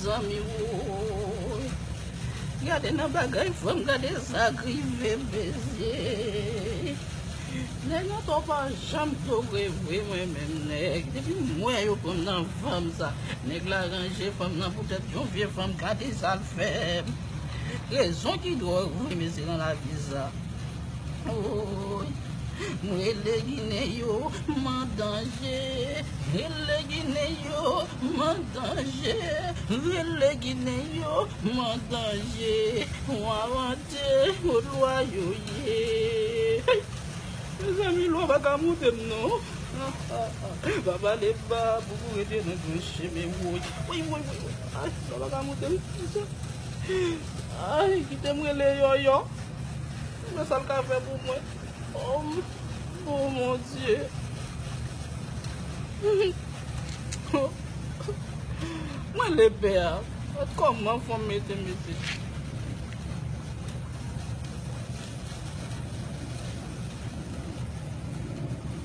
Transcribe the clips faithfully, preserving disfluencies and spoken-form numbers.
Zanmi woy. Gade nan bagay fanm, gade sa k rive mesye. Nèg nan to pa janm dobre vre mwen menm nèg. Depi m wè yo pran m nan fanm sa. Nèg la ranje fanm nan poutèt yon vye fanm, gade sa l fè m. Rezon ki dwòl vre mesye nan lavi sa. Woy. M rele Ginen yo, m an danje. Rele Ginen yo, m an danje. Rele Ginen yo, m an danje. Ou avante, ou lwa yo ye. Mezanmi, lwa pa ka moute m non. Pa pale ba, boubou rete nan gran chemen woy. Woy, woy, woy, woy. Ay, lwa pa ka moute m. Ay, kite m rele Yòyò. Men sa l ka fè pou mwen. Oh, oh mon Dieu. Mwen lepè a. Kòman fò m mete mesye?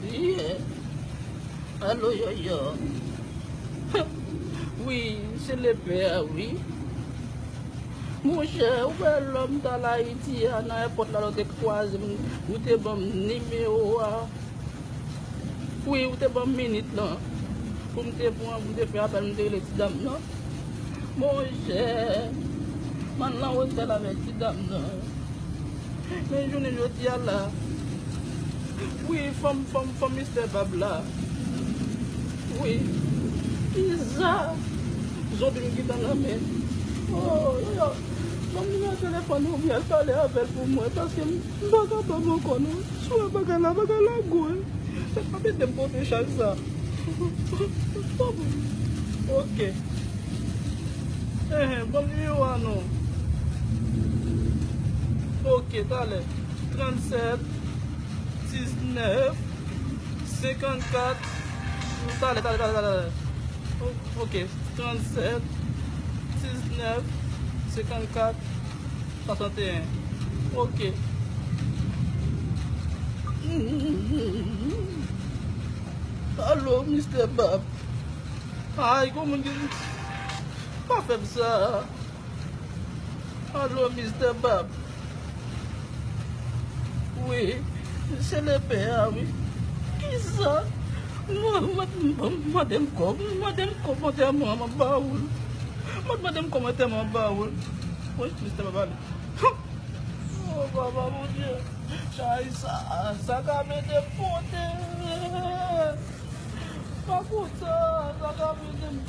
Yeah. Alo, Yòyò. Wi, se lepè a, wi. Monchè, ou wè lè m t al Ayiti a, nan èpòt la, lè w te kwaze m, ou te ban m nimewo a. Wi, ou te ban m minit lan. Pou m te pran, pou m te fè apèl, m te rele ti dam nan. Monchè, m al nan otèl avèk ti dam nan. Men jounen jodi a la. Wi, fanm, fanm, fanm Mistè Bab la. Wi. Iza. Zonbi m gentan nan men. Oh, yo, yo. Ban m nimewo telefòn ou byen, al pale avè l pou mwen, paske m, m pa kapab ankò non. Sou bagay la, bagay la gwo wi. Sa pa mete m pote chaj sa. Ok. Enhen, ban m nimewo a non. Ok, talè. Trannsèt, diznèf, senkannkat. Talè, talè, talè, talè. O-, ok. Trannsèt, diznèf, senkannkat, swasanteyen. Ok. Alo, Mistè Bab. Ay, gon moun ki pa fè m sa. Alo, Mistè Bab. Wi, se lepè a, wi. Kisa? Mwen, mwen, mwen, mande m kòb, mande m kòb antèman an ba ou l. Mwen, mande m kòb antèman an ba ou l. Mwen, Mistè Bab ale. Oh, papa, Bondye. Chay sa, sa ka mete m pote. Pa konsa, sa ka mete m